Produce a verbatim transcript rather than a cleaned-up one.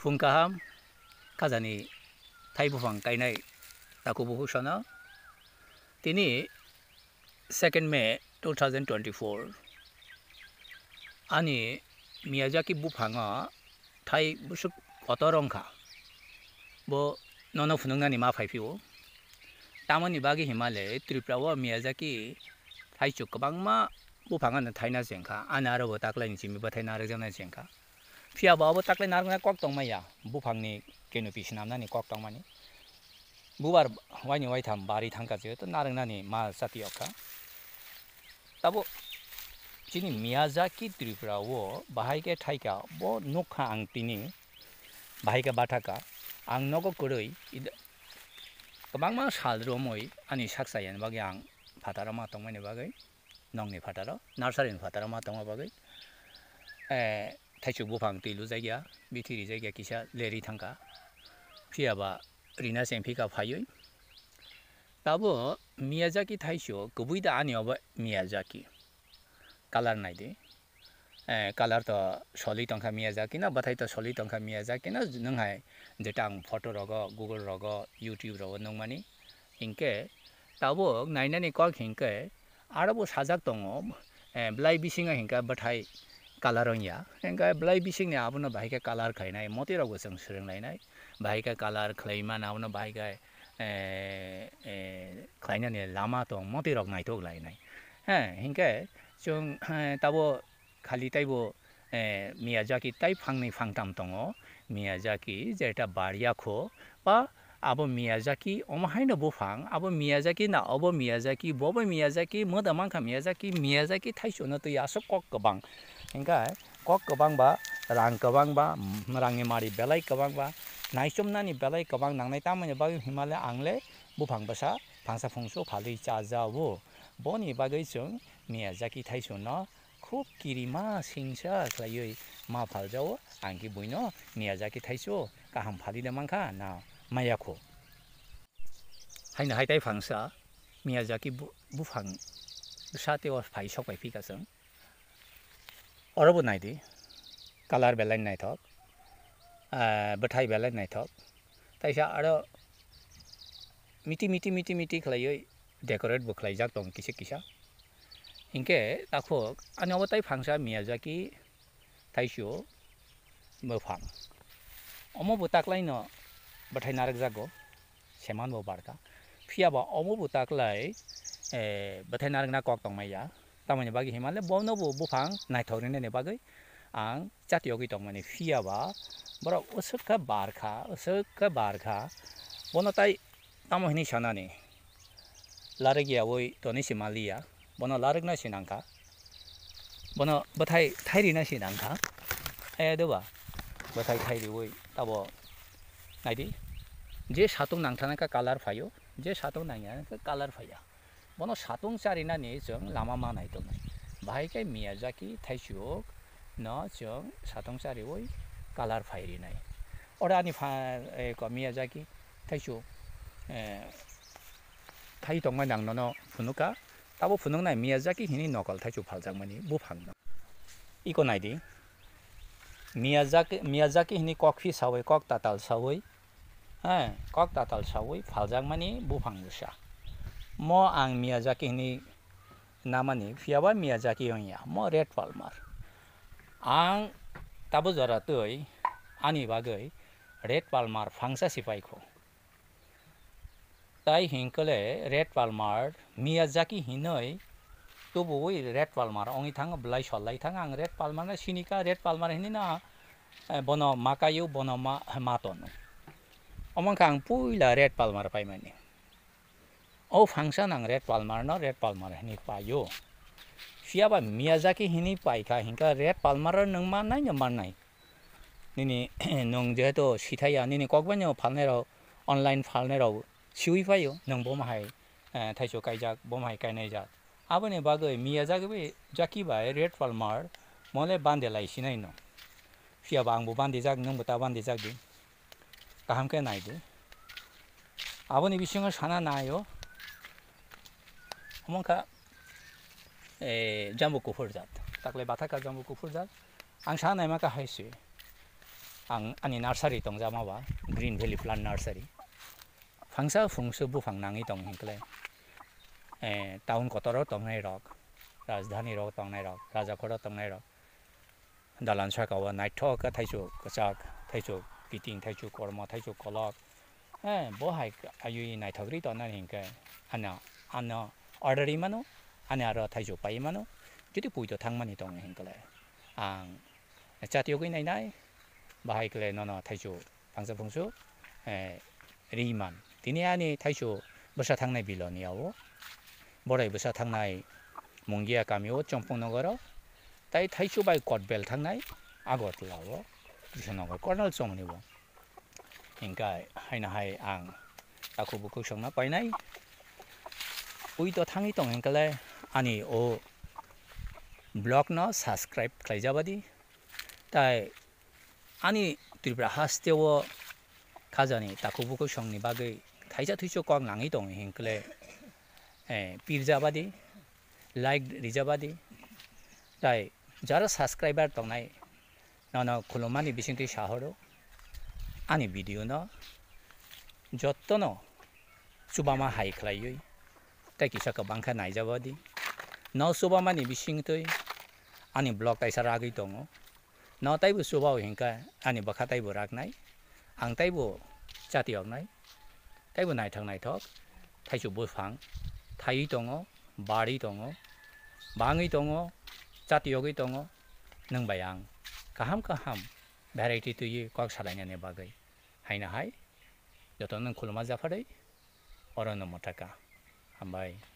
Phung kaham, khajani thai buphang kainai takhuk bukhuk sono. Tini second May two thousand twenty-four. Ani Miyazaki buphango thai bwswk kotor wngkha. Bo nono phunuknani ma phaiphio. Tamoni bagwi himale Tripura o Miyazaki thaichuk kwbangma buphang ano thaina chengkha. Ani aro bo taklaini chimi bwthai narwkjaknai chengkha. Phiya bo abo taklai narwknai kok tongmaya, buphangni canopy swnamnani kok tongmani. Bubar waini waitham bari thangkha, jehetu narwknani ma chati okha. Tabo chini Miyazaki Tripura o bahai khe thaikha, bo nukha ang tini, bahai khe bathakha. Ang nogo kwrwi ida-, kwbangma sal romwi ani sak chayani bagwi ang phataro ma tongmani bagwi. Nokni phataro, nursery ni phataro ma tongma bagwi, eh, thaichuk buphang twi lujakya, bithi rijakya kisa leri thangkha. Phiya ba rina chengphika phaiwi. Tabo Miyazaki thaichuk, kwbwi da ani obo Miyazaki. Colour naidi. Eh, colour to soli tongkha Miyazaki no, bwthai to soli tongkha Miyazaki no, nwng hai jeta ang photo rogo, Google rogo, YouTube rogo nukmani. Hinkhe tabuk nainani kok hinkhe aro bo sajak tongo, eh, belai bisingo hinkhe bwthai colour wngya. Hinkhe belai bisingni abono bahai khe colour khlainai, motwi rokbo chwng swrwnglainai. Bahai khe colour khlaimano abono bahai khe, eh, eh, khlainani lama tong, motwi rok naithok lainai. He, hinkhe chwng, eh, tabo khali taibo, eh, Miyazaki tai phangni phangtam tongo. Miyazaki jeta baryakho ba abo Miyazaki omo haino buphang, abo Miyazaki na obo Miyazaki, bobo Miyazaki, moda mankha Miyazaki, Miyazaki thaichukno twi aswk kok kwbang. Hinkhe kok kwbang ba, rang kwbang ba, mm, rangni mari belai kwbang ba, naichomnani belai kwbang nangnai, tamoni bagwi himale ang le buphang bwsa phangsa phungsu phalwi chajago. Boni bagwi chwng Miyazaki thaichukno khub kirima singsa khlaiwi ma phaljago, ang khe buino Miyazaki thaichuk kaham phalwi de mankha na maya kho. Haino hai tai phangsa Miyazaki bu-, buphang bwsa tei o phai sok pai phika chwng. Oro bo naidi, colour belai naithok, ah, bwthai belai naithok. Taisa aro miti miti miti miti khlaiwi decorate bo khlaijak tong kisa kisa. Hinkhe takhuk ani obo tai phangsa Miyazaki thaichuk buphang. Omo bo taklaino bwthai narwkjago, seman bo barkha. Phiya ba omo bo taklai, eh, bwthai narwkna kok tongmaya. Tamoni bagwi himale bono bo buphang naithok rinani bagwi ang chati yogwi tongmani. Phiya ba borok uswk khe barkha, uswk khe barkha. Bono tai tamo hini sanani, larwk yaui toni se maliya, bono larwkna se nangkha, bono bwthai thairina se nangkha. E doba, bwthai thairiui tabo naidi, je satung nangthana kha colour phaio, je satung nangya kha colour phaiya. Bono satung charinani chwng lama manai tongnai. Bahai khe Miyazaki thaichuk no chwng satung chariui colour phai rinai. Oro ani pha, eh, ko Miyazaki thaichuk, eh, thai tongmani ang nono phunukha. Tabo phunuknai Miyazaki hini nokol thaichuk phaljakmani buphangno. Iko naidi. Miyazaki, Miyazaki hini kokphi saui, kok tatal saui, eh, kok tatal saui phaljakmani buphang bwsa. Mo ang Miyazaki hini namani, phiyaba Miyazaki wngya, mo Red Palmer. Ang tabo jora twi ani bagwi Red Palmer phangsa se paikho. Tai hinkhe le Red Palmer, Miyazaki hinwi tubuwi Red Palmer wngwi thango, bwlai sol lai thango. Ang Red Palmer no sinikha, Red Palmer hinwi no, eh, bono ma kaio, bono ma, ma tono. Omo wngkha ang puila Red Palmer paimani. O phangsa nang Red Palmer no Red Palmer hinwi paio. Phiyaba Miyazaki hinwi paikha hinkhe Red Palmer o nwng mannai no mannai. Nini nwng jehetu sithaiya, nini kokbaino phalnairok, online phalnairok siui phaio, nwng bomo hai, eh, thaichuk kaijak, bomo hai kainaijak. Aboni bagwi Miyazaki bai, Zaki bai Red Palmer mole bande lai sinai no. Phiyaba angbo bandijak, nwngbo ta bandijak di. Kaham khe nai di. Aboni bisingo sana naio. Omo wngkha, eh, jambu kuphur jat. Taklai bathakha jambu kuphur jat. Ang sana naima kha hai se. Ang ani nursery tongjama ba, Green Valley Plant Nursery. Phangsa phungsu buphang nangwi tong hinkle, eh, town kotoro tongnai rok, rajdhani rok tongnai rok, rajakhoro tongnai rok, dalan saka o naithok khe thaichuk kwchak, thaichuk kiting, thaichuk kormo, thaichuk kolok, eh, bo hai ayui naithok ri tongnani hinkhe ano, ano order ri mano, ani aro thaichuk pai mano, jodi puito thangmani tongo hinkle ang chatiyogwi nainai, bahai kle nono thaichuk phangsa phungsu, eh, ri man. Tini ani thaichuk bwsa thangnai Bilonia o, borai bwsa thangnai Mungia kami o, Chompong nogor o, tai thaichuk bai Kotbel thangnai Agartala o, Krishnanagar Colonel chongni o. Hinkhe haino hai ang takhuk bukhuk songno painai. Puito thangwi tong hinkhe le ani o vlog no subscribe khlaijabadi. Tai ani Tripura haste o khajani takhuk bukhuk songni bagwi thaisa thuisu kok nangwi tongo hinkhe le, eh, pirjabadi, like rijabadi. Tai jara subscriber tongnai nono khulumani bisingtwi sahoro ani video no jottono chubama hai khlaiwi tei kisa kwbang khe naijabadi. No chubamani bisingtwi ani vlog taisa ragwi tongo. No taibo chubao hinkhe ani bwkha taibo raknai, ang taibo chatiyoknai, taibo naithok naithok thaichuk buphang thaiwi tongo, barwi tongo, bangwi tongo, chatiyogwi tongo. Nwng bai ang kaham kaham variety twiwi kok salainani bagwi haino hai jotono nwng khuluma japharwi orono mwthaka. Hambai.